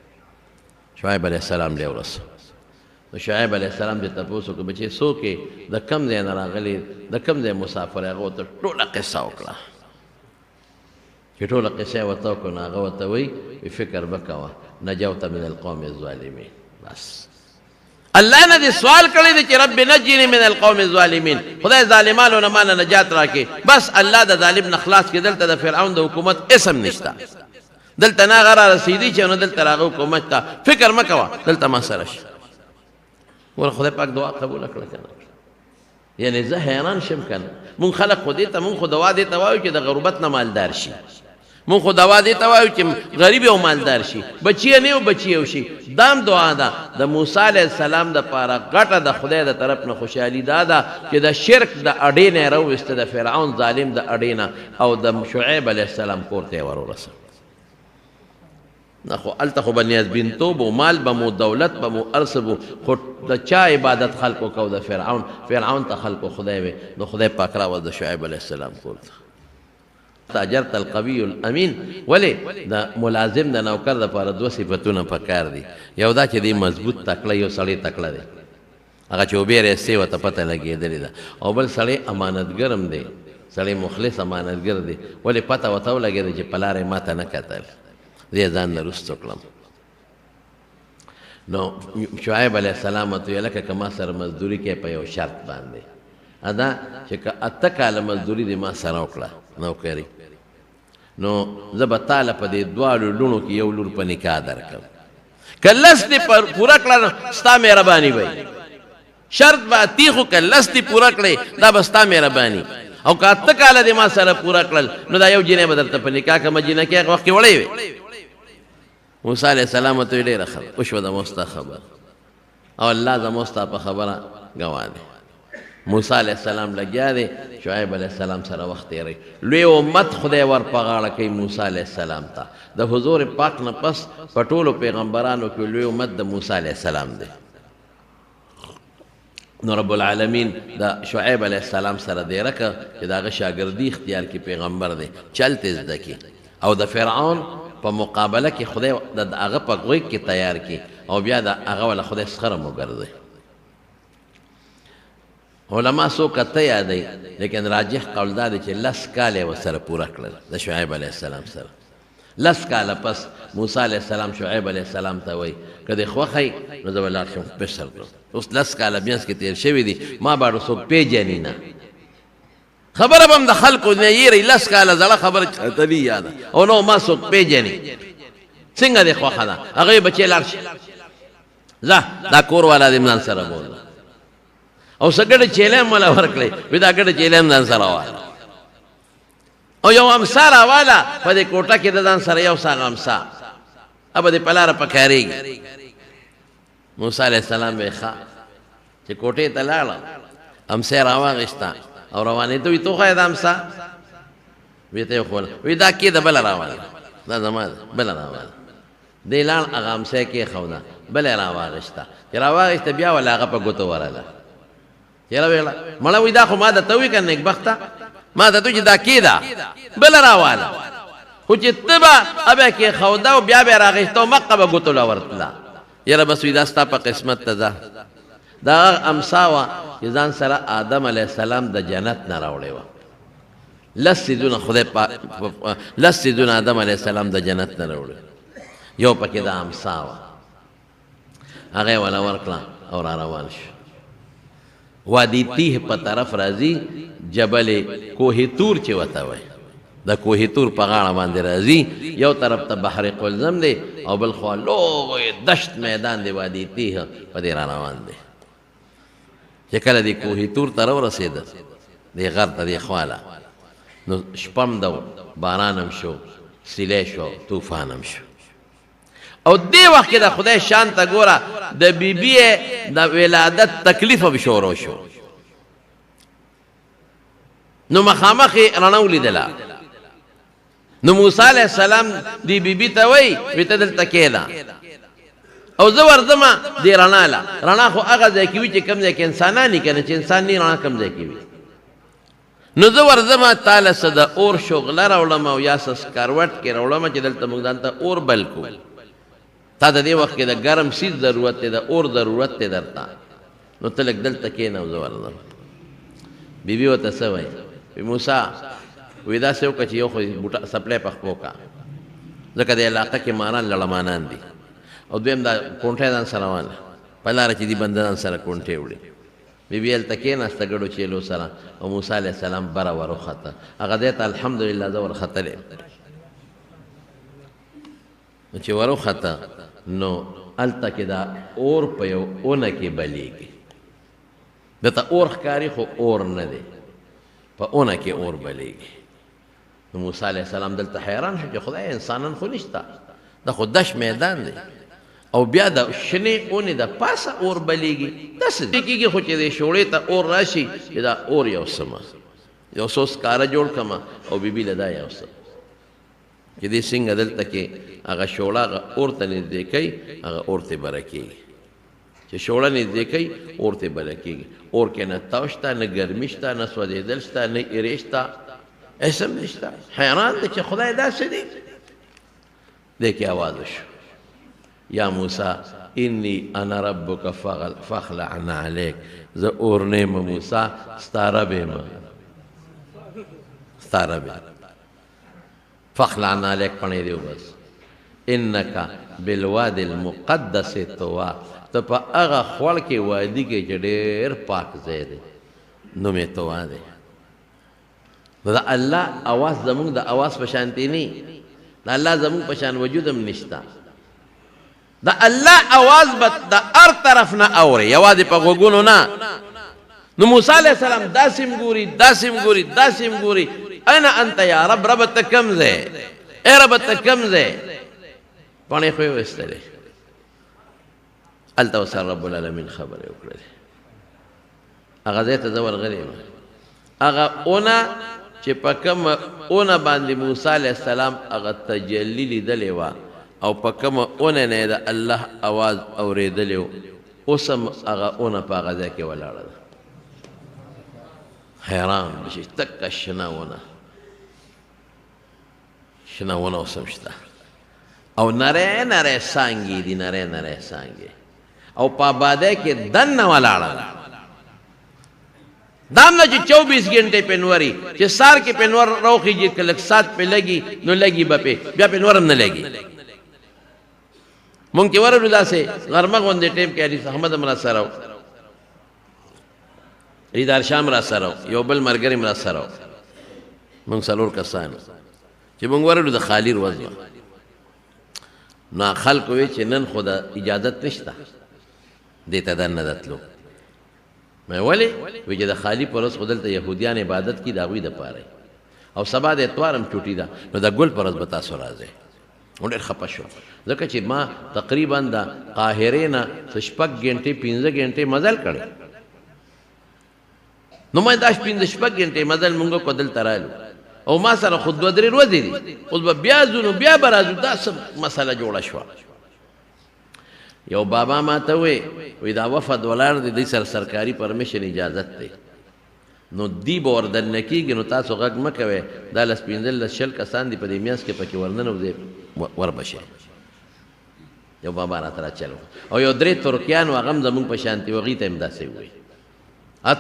شعیب علیه السلام لی ورسو. نو شعیب علیه السلام دې تپوس وکړ بچې څوک یې، د کوم ځای نه راغلی، د کوم ځای مسافر یې؟ هغه ورته ټوله قصه وکړه. چې ټوله قصه یې ورته وکړه، نو هغه ورته وایي فکر مه کوه، نجوت من القوم الظالمین. بس الله نه دې سوال کړی دی چې رب نجني من القوم الظالمین، خدای ظالمانو نه مانه نجات راکړي. بس الله د ظالم نه خلاص کړي. دلته د فرعون د حکومت اسم نشته، دلته نه هغه را رسېدي چې نه دلته راغه حکومت ته. فکر مه کوه، دلته ما سره شه. ګوره خدای پاک دعا قبوله کړه که نه؟ یعنی زه حیران شم که نه، مونږ خلک خو دې ته، مونږ خو دوا دې ته وایو چې د غربت نه مالدار شي، مونږ خو دوا دې ته وایو چې غریب او مالدار شي، بچی نه او بچی او شي. دام دعا ده د موسی علیه السلام د پاره غټه د خدای د طرف نه خوشحالي دا ده چې د شرک د اډې نه راوویسته، د فرعون ظالم د اډې نه، او د شعیب علیه السلام کور ته یې ورورسوه. نه خو هلته خو به نیازبینتوب و، مال به مو، دولت به مو، هر څه به، خو د چا عبادت خلکو کو؟ د فرعون. فرعون ته خلکو خدای وی، نو خدای پاک راوست د شعیب علیه السلام کور ته. تاجرت القوی الامین. ولې د ملازم د نوکر دپاره دوه صفتونه پکار دي، یو دا چې دی مضبوط تکړه، یو سړی تکړه دی، هغه چې اوبه راایستې ورته پته لګېدلې ده، او بل سړی امانتګر هم دی، سړی مخلص امانتګر دی. ولې پته ورته ولګېده چې پلار یې ماته نه کتل، زه یې ځان نه وروسته کړم. نو شعیب علیه السلام ورته ویل لکه که ما سره مزدوري کوې په یو شرط باندې، ادا چې که 8 کاله مزدوري دې ما سره وکړه نوکري، نو زه به تاله په دې دواړو لوڼو کې یو لور په نکاح درکړم، که لس دې پوره کړه نو ستا مهرباني به وي، شرط به اتي، خو که لس دې پوره کړې دا به ستا مهرباني، او که 8 کاله دې ما سره پوره کړل نو دا یو جینۍ به درته په نکاح کړم. جینکۍ هغه وخت کې وړې وې. موسی علیه السلام ورته ویل ډېره ښه ده، وشوه زموږ ستا خبره، او الله زموږ ستا په خبره ګواه دی. موسی علیه السلام لګیا دی شعیب علیه السلام سره وخت تېروي. لوی امت خدای ور په غاړه کوي موسی علیه السلام ته. د حضور پاک نه پس په ټولو پیغمبرانو کې لوی امت د موسی علیه السلام دی. نو رب العالمین د شعیب علیه السلام سره دیره که چې د هغه شاګردي اختیار کې پیغمبر دی، چلته زده کړي، او د فرعون په مقابله کې خدای د هغه په غوږ کې تیار کړي، او بیا د هغه وله خدای سخره مو ګرځي. علما څو کته یادوي، لیکن راجح قول دا دی چې 10 کاله یې ورسره پوره کړل د شعیب علیه السلام سره. 10 کاله پس موسی علیه السلام شعیب علیه السلام ته وایي که دې خوښه وي نو زه به لاړ شم مصر ته، اوس 10 کاله مینځ کې تېر شوي دي، ما باندې څوک پېژني نه، خبره به هم د خلکو نه یېري، 10 کاله زړه خبره چاته نه یاده، او نو ما څوک پېژني، څنګه دې خوښه ده؟ هغه یې بچی لاړ شي، ځه دا کور والا دې ځان سره بوځه، او څه ګډه چیلې هم ولا ورکړې، وی دا ګډه چیلې هم ځان سره واله. او یو امسا راواله په دې کوټه کې د ځان سره یو څه هغه امسا به دې په لاره پکارېږي. موسی علیه السلام وایي ښه، چې کوټې ته لاړه امسا یې راواخیسته او روانېده. وایي ته وښایه دا امسا، وی ته یې وښوله. وایي دا کېده بله راواله، دا زما ده، بله راواله. دی لاړ هغه امسا یې کېښوده، بله یې راواخیسته. چې راواخیسته بیا وله هغه په ګوتو ورله. چېرې ویله مړه؟ وایي دا خو ما درته وویل که نېکبخته، ما درته وویل چې دا کېده بله راواله، خو چې ته به به یې کېښوده او بیا به یې راخیسته او مقه به ګوتو له ورتله. یاره بس وایي دا ستا په قسمت ته ځه. دا هغه امسا وه چې ځان سره آدم علیه السلام د جنت نه راوړې وه. لس څیزونه خدای پاک، لس څیزونه آدم علیه السلام د جنت نه راوړي، یو پکې دا امسا وه. هغه یې وله ورکړه او را روان شو. وادي تیه په طرف راځي، جبل کوه تور چې ورته وایي، د کوه تور په غاړه باندې راځي. یو طرف ته بحر قلزم دی او بل خوا لوی دشت میدان دی، وادي تیه په دې را روان دی. چې کله دې کوه تور ته راورسېده، دې غر ته دې خواله، نو شپه هم ده، باران هم شو، سیلی شو، طوفان هم شو. او دې وخت کې د خدای شان ته ګوره، د بیبي د ولادت تکلیف هم شروع شو. نو مخامخ یې رڼا ولیدله. نو موسی علیه السلام دې بیبي ته وایي، وی ته دلته کښېنه او زه ورځم دې رڼا له. رڼا خو هغه ځای کې وي چې کوم ځای کې انسانان وي که نه، چې انسان نه رڼا کوم ځای کې وي. نو زه ورځم تا له څه د اور شغله راوړم او یا څه سکروټ کې راوړم چې دلته موږ ځان ته اور بل کړو. تا د دې وخت کې د ګرم څیز ضرورت دی، د اور ضرورت دی درته، نو ته لږ دلته کښېنه او زه ورځم. بیبي ورته څه وایي؟ وایي موسی، وایي داسې وکړه چې یو خو بوټه څپلی په خپو کړه، ځکه د علاقه کې ماران لړمانان دي، او دویم دا کونټی ځان سره واله، په لاره چې دي بنده ځان سره کونټی وړي. بیبي هلته کېناسته ګډو چیلو سره او موسی علیه السلام بره وروخته هغه ځای ته. الحمدلله زه ورختلی. نو چې وروخته نو هلته کې دا اور په یو اونه کې بلیږي. دته اور ښکاري خو اور نه دی، په اونه کې اور بلیږي. نو موسی علیه السلام دلته حیران شو چې خدای انسانان خو نشته، دا خو دش میدان دی او بیا د شنې اونې د پاسه اور بلیږي، دا څه کېږي؟ خو چې دې شوړې ته اور راشي چې دا اور یو سمه یو څو سکاره جوړ کړمه او بیبي له دا یو څه چې دې څنګه دلته کې هغه شوړه هغه اور ته نږدې کوي، هغه اور ته بره کېږي. چې شوړه نږدې کوي اور ته بره کېږي. اور کې نه تاو شته، نه ګرمي شته، نه سوځېدل شته، نه ایرې شته، هېڅ هم نشته. حیران دی چې خدای داسې دی. دې کې اواز وشو، یا موسی انی انا ربک فاخلع علیک. زه اور نه یم موسی، ستا رب یم، ستا رب یم. فاخلع علیک پڼې دی وبس. انک بالواد المقدس طوا، ته په هغه خوړ کې وادي کې چې ډېر پاک ځای دی، نوم یې طوا دی. نو د الله اواز زمونږ د اواز په شانتې نه، د الله زمونږ په شان وجود هم نشته. د الله اواز به د هر طرف نه اوري، یوازې په غوږونو نه. نو موسی علیه السلام داسې هم ګوري، داسې هم ګوري، داسې هم ګوري، انا انت یا رب، رب ته کوم ځای، ای رب ته کوم ځای. پاڼې خو یې وایستلې. هلته ورسره رب العالمین خبرې وکړلې. هغه ځای ته زه ورغلی یم، هغه اونه چې په کومه اونه باندې موسی علیه السلام هغه تجلی لیدلې وه او په کومه اونه نه د الله اواز اورېدلی و، اوس هم هغه اونه په هغه ځای کې ولاړه ده. حیران به شي، تکه شنه ونه، شنه ونه اوس هم شته او نری نری څانګې دي، نری نری څانګې، او په آبادۍ کې دننه ولاړه ده. دا هم نه چې 24 ګنټې پې نوري، چې سهار کې پې نور راوخېږي، که لږ ساعت پې لګي نو لګي به پې، بیا پې نور هم نه لګي. مونږ چې ورغلو داسې غرمه غوندې ټایم کې، انیس احمد هم راسره و، ریدار شام راسره و، یو بل ملګری هم راسره و، مونږ څلور کسان چې مونږ ورغلو د خالي ورځ وه. نو خلکو وی چې نن خو د اجازت نشته دې ته دننه د تلو. مې ولې؟ وی چې د خالي پر ورځ خو دلته یهودیان عبادت کوي، د هغوی دپاره. او سبا د اتوار هم چوټي ده، نو د ګل پر ورځ به تاسو راځئ. نو ډېر خفه شو، ځکه چې ما تقریبا د قاهرې نه څه شپږ ګنټې پنځه ګنټې مزل کړی. نو ما دا پنځه شپږ ګنټې مزل مونږ وکړو، دلته رالو او ما سره خو دوه درې ورځې دي، اوس به بیا ځو نو بیا به راځو. دا څه مسله جوړه شوه. یو بابا ما ته وویل، وایي دا وفد ولاړ دی، دوی سره سرکاري پرمیشن اجازت دی، نو دی به ور دننه کېږي، نو تاسو غږ مه کوئ، دا لس پنځلس شل کسان دي په دې میانځ کې پکې ورننوځئ ور به شئ. یو بابا راته را چل وکړ او یو درې ترکیان وو، هغه هم زموږ په شانتې وو، هغوی ته هم داسې وویل.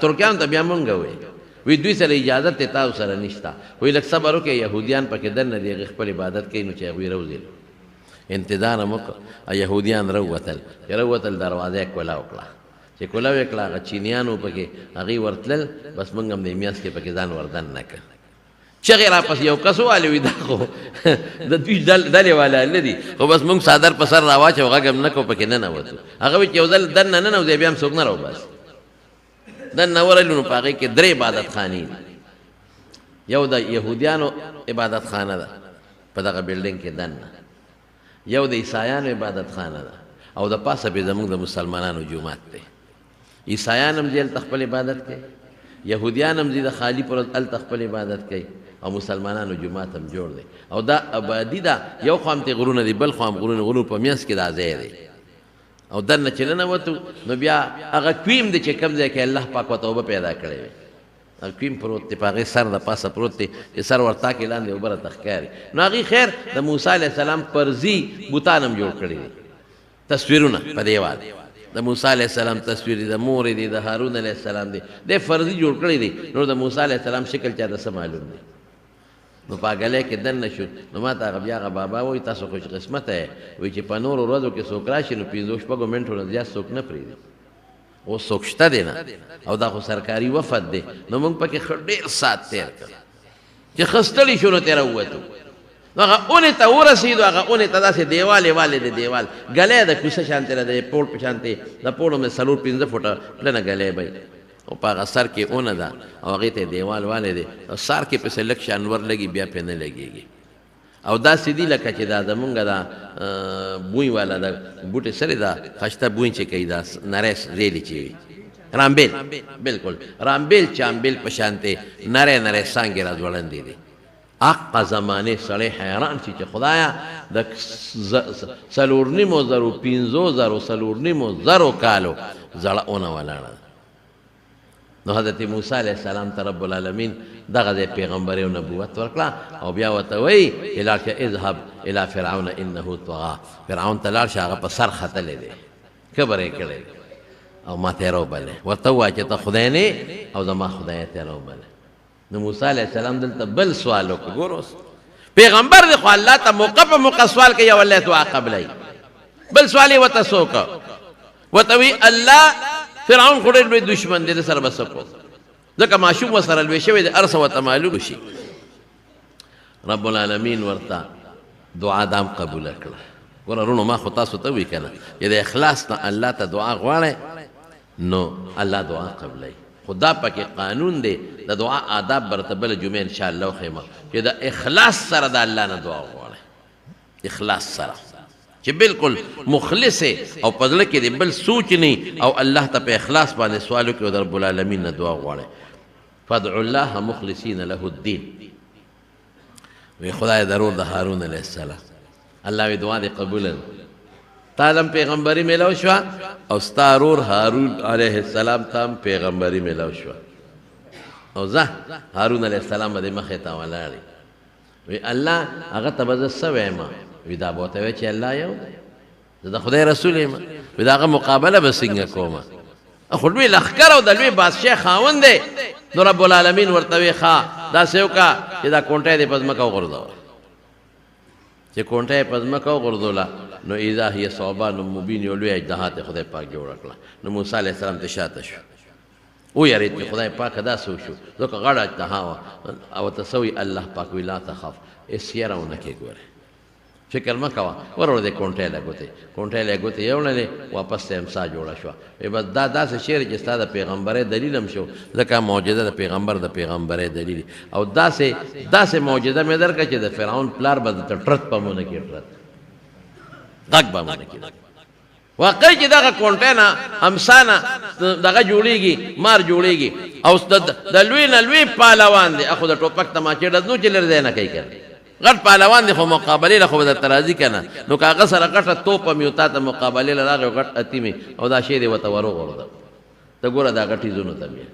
ترکیانو ته بیا مونږ وویل، وایي دوی سره اجازت دی، تاسو سره نشته. وایي لږ صبر وکړئ، یهودیان پکې دننه دي، هغوی خپل عبادت کوي، نو چې هغوی راوځي انتظار هم وکړ. یهودیان راووتل، چې راووتل دروازه یې کولا وکړه، چې کولا یې کړه هغه چینیان وو پکې، هغوی ورتلل، بس مونږ هم دې میانځ کې پکې ځان وردننه کړ. چغې راپسې یو کس ووالې، وایي دا خو د دوی ډلې والا نه دي، خو بس مونږ څادر په سر راواچو، غږ هم نه کړو، پکې ننوتو. هغه وایي چې یو ځل دننه ننوځئ بیا هم څوک نه راوباسي. دننه ورغلو نو په هغې کې درې عبادتخانې دي. یو د یهودیانو عبادتخانه ده په دغه بلډینګ کې دننه، یو د عیسایانو عبادتخانه ده، او د پاسه پې زموږ د مسلمانانو جومات دی. عیسایان هم ځي هلته خپل عبادت کوي، یهودیان هم ځي د خالي پر ورځ هلته خپل عبادت کوي، او مسلمانانو جومات هم جوړ دی. او دا آبادي ده، یو خوا هم ترې غرونه دي، بل خوا هم غرونه، غرونو په منځ کې دا ځای دی. او دننه چې ننوتو نو بیا هغه کویم دی چې کوم ځای کې الله پاک ورته اوبه پیدا کړې وې، هغه کویم پروت دی، په هغې سر د پاسه پروت دی چې سر ورتا کې لاندې اوبه راته ښکاري. نو هغې خیر د موسی علیه السلام پرځي بوتان هم جوړ کړي دي، تصویرونه په دیوال د موسی علیه السلام تصویر دی، د مور دی، د هارون علیه السلام دی، دی فرضي جوړ کړی دی. نور د موسی علیه السلام شکل چاته څه معلوم دی. نو په ګلۍ کې دننه شو، نو ما ته هغه بیا هغه بابا وایي تاسو خوش قسمته یې، وایي چې په نورو ورځو کې څوک راشي نو پنځو شپږو منټو نه زیات څوک نه پرېږدي، اوس څوک شته دی نه، او دا خو سرکاري وفد دی. نو موږ پکې ښه ډېر ساعت تېر کړ، چې ښه ستړي شو نو ترې راووتو. نو هغه اونې ته ورسېدو، هغه اونې ته داسې دیوال یې والې دی، دیوال ګلی د کوڅه شانتې ده، د پوړ په شانتې، د پوړو مې څلور پنځه فوټه پلنه ګلی به وي، او په هغه سر کې اونه ده او هغې ته یې دیوال والی دی، او سر کې پسې لږ شان ور لګي بیا پرې نه لګېږي. او داسې دي لکه چې دا زمونږ دا بوی والا دا بوټی سرې دا خشته بوی چې کوي، دا نری ریلې چې وي، رامبیل، بالکل رامبیل چامبیل په شانتې نری نری څانګې را ځوړندې دي. هغه زمانې سړی حیران شي چې خدایا د څلور نیمو زرو پنځو زرو څلور نیمو زرو کالو زړه اونه ولاړه ده. نو حضرت موسی علیه السلام ته رب العالمین دغه ځای پیغمبري او نبوت ورکړه، او بیا ورته وایي چې لاړ شه اذهب الی فرعون انه طغا، فرعون ته لاړ شه، هغه په سر ختلی دی، کبر یې کړی دی، او ما ته یې راوبلې، ورته ووایه چې ته خدای نه او زما خدای ته یې راوبلې. نو موسی علیه السلام دلته بل سوال وکړ. ګور اوس پیغمبر دی خو الله ته موقع په موقع سوال کوي او الله دعا قبلوي. بل سوال یې ورته څه وکړ؟ ورته وایي الله فرعون خو ډېر لوی دښمن دی، ده سره به څه کوم، ځکه ماشوم ورسره لوی شوی دی، هر څه ورته معلوم شي. رب العالمین ورته دعا دام قبوله کړه. ګوره وروڼو، ما خو تاسو ته وویل که نه چې د اخلاص نه الله ته دعا غواړئ نو الله دعا قبلوي، خو دا پکې قانون دی، د دعا آداب به درته بله جمعه انشاءالله وښیم چې د اخلاص سره د الله نه دعا وغواړئ، اخلاص سره چې بالکل مخلص او په زړه کې دې بل سوچ نه او الله ته په اخلاص باندې سوال وکړي او د رب العالمین نه دعا وغواړئ. فادعوا الله مخلصین له الدین. وی خدای ضرور د هارون علیه السلام، الله وی دعا دې قبوله ده، تا لم پیغمبري میلاو شوه او ستا ورور هارون علیه السلام ته هم پیغمبري میلاو شوه، او ځه هارون علیه السلام به دې مخې ته ولاړ. وی الله هغه ته به زه څه وایم؟ وی دا به ورته وایې چې الله یو دی، زه د خدای رسول یم. وی د هغه مقابله به څنګه کوم؟ خو لوی لښکر او د لوی بادشاه خاوند دی. نو رب العالمین ورته وی ښه داسې وکړه چې دا کونټی دې په ځمکه وغورځوه. چې کونټه یې په ځمکه وغورځوله نو اذا هي ثعبان مبین، یو لوی اژدها ته خدای پاک جوړه کړه. نو موسی علیه السلام ته شاته شو، ویرېد چې خدای پاک دا څه وشو، ځکه غټه اژدها وه. او ورته څه وایي الله پاک؟ وایي لا تخف، هېڅ یره ونه کړې. ګورې فکر مه کوه، وروړه دې کونټۍ له ګوتې، کونټۍ له ګوتې یوړلې، واپس ته امسا جوړه شوه. وایي بس دا داسې شعر چې ستا د پیغمبرۍ دلیل هم شو، ځکه معجزه د پیغمبر د پیغمبرۍ دلیل، او داسې داسې معجزه مې درکړه چې د فرعون پلار به درته ټرت په مونه کې ټرت غږ به مونه کې. واقعي چې دغه کونټۍ نه امسا نه دغه جوړېږي، مار جوړېږي، او د لوی نه لوی پهلوان دی، خو د ټوپک تماچې ډز نو چې لرې ځای نه کوي که نه، غټ پهلوان دی خو مقابلې له خو به درته راځي که نه، نو که هغه سره غټه توپه مې تا ته مقابلې له راغی او غټ اتي مې او دا شی دې ورته وروغورځوه، ته ګوره دا غټ څیزونو ته بیا.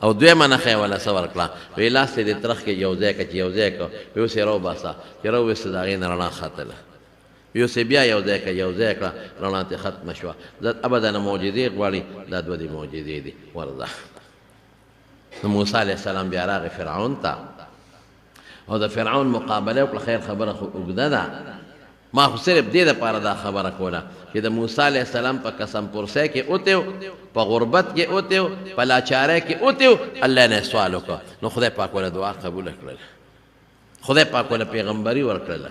او دویمه نښه یې وله څه ورکړه، ویې لاس ته دې ترخ کې یو ځای که چې یو ځای که، ویې اوس یې راوباسه، چې راوویسته د هغې نه رڼا ختله، ویې اوس یې بیا یو ځای که یو ځای کړه، رڼا ترې ختمه شوه. ابدا نه معجزې غواړي، دا دوه دې معجزې دي، ورځه. نو موسی علیه السلام بیا راغی فرعون ته او د فرعون مقابله وکړه. خیر خبره خو اوږده ده، ما خو صرف دې دپاره دا خبره کوله چې د موسی علیه السلام په قسم پرسۍ کې اوتیو، په غربت کې اوتیو، په لاچارۍ کې اوتیو، الله نه سوال وکړ، نو خدای پاک وله دعا قبوله کړله، خدای پاک وله پیغمبري ورکړله،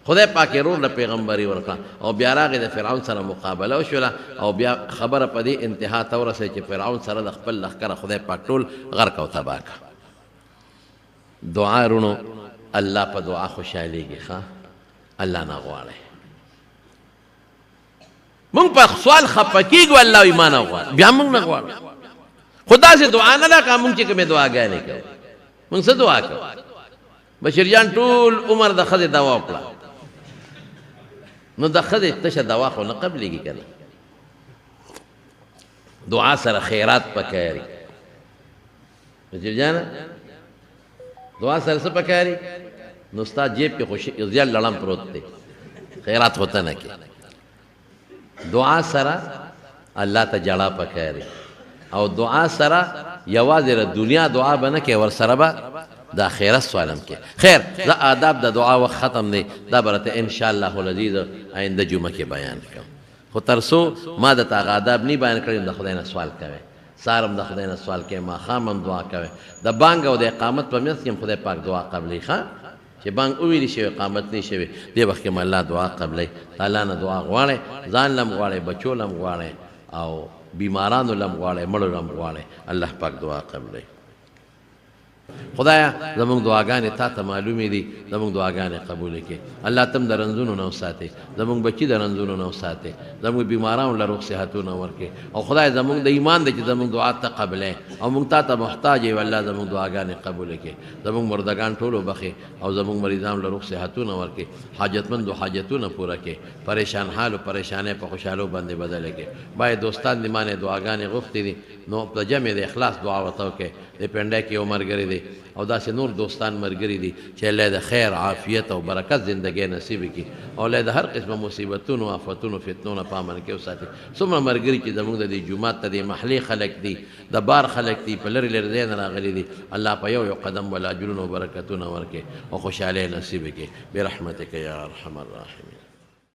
خدای پاک یې ورور له پیغمبري ورکړه. او بیا راغی د فرعون سره مقابله وشوله، او بیا خبره په دې انتها ته ورسېده چې فرعون سره د خپل لښکره خدای پاک ټول غرق او تباه کړ. دعا رونو الله په دعا خوشحالېږي، ښه الله نه غواړی. مونږ په سوال خفه کېږو، الله وایي ما نه غواړي، بیا مونږ نه غواړو. خو داسې دعا نه ده که مونږ چې کومې دعاګانې کوو، مونږ څه دعا کوو؟ بشیر جان ټول عمر د ښځې دوا وکړه، نو د ښځې تشه دوا خو نه قبلېږي که نه. دعا سره خیرات پکاري بشیر جانه، دعا سره څه پکاري؟ نو ستا جیب کې خو زیات لړم پروت دی، خیرات خو ته نه کې. دعا سره الله ته جړا پکاري، او دعا سره یوازې د دنیا دعا به نه کوې، ورسره به د آخرت سوال هم کوې. خیر زه آداب د دعا وخت ختم دی، دا به راته انشاءالله العزیز آینده جمعه کې بیان کړم، خو تر څو ما درته هغه آداب نه بیان کړي، د خدای نه سوال کوې، سهار هم د خدای نه سوال کوې، ماښام هم دعا کوې، د بانګ او د اقامت په منځ کې هم خدای پاک دعا قبلوي. ښه چې بانګ وویل شي او اقامت نه شوی، دې وخت کې هم الله دعا قبلوي. د الله نه دعا غواړئ، ځان له هم غواړئ، بچو له هم غواړئ، او بیمارانو له هم غواړئ، مړو له هم غواړئ، الله پاک دعا قبلوي. خدایا زموږ دعاګانې تا ته معلومې دي، زموږ دعاګانې قبولې کړې. الله تم د رنځونو نه وساتې، زموږ بچي د رنځونو نه وساتې، زموږ بیمارانو له روغ صحتونه ورکړې. او خدای زموږ د ایمان دی چې زموږ دعا ته قبلې، او موږ تا ته محتاج یو، الله زموږ دعاګانې قبولې کړې. زموږ مردګان ټول وبخښې، او زموږ مریضانو له روغ صحتونه ورکړې، حاجتمندو حاجتونه پوره کړې، پریشان حالو پریشانۍ په خوشحالو باندې بدلې کړې. باید دوستان دې مانې دعاګانې غوښتې دي، نو د جمع د اخلاص دعا ورته وکړې. د پنډۍ کې یو ملګری دی، او داسې نور دوستان ملګري دي چې الله د خیر، عافیت او برکت زندګۍ نصیب کړي، او الله د هر قسمه مصیبتونو، آفتونو، فتنو نه په امن کې وساتي. څومره ملګري چې زموږ د دې جومات ته د محلې خلک دي، د بار خلک دي، په لرې لرې ځای نه راغلي دي، الله په یو یو قدم ولا اجرونه او برکتونه ورکړي او خوشحالۍ نصیب کړي. برحمتک یا ارحم الراحمین.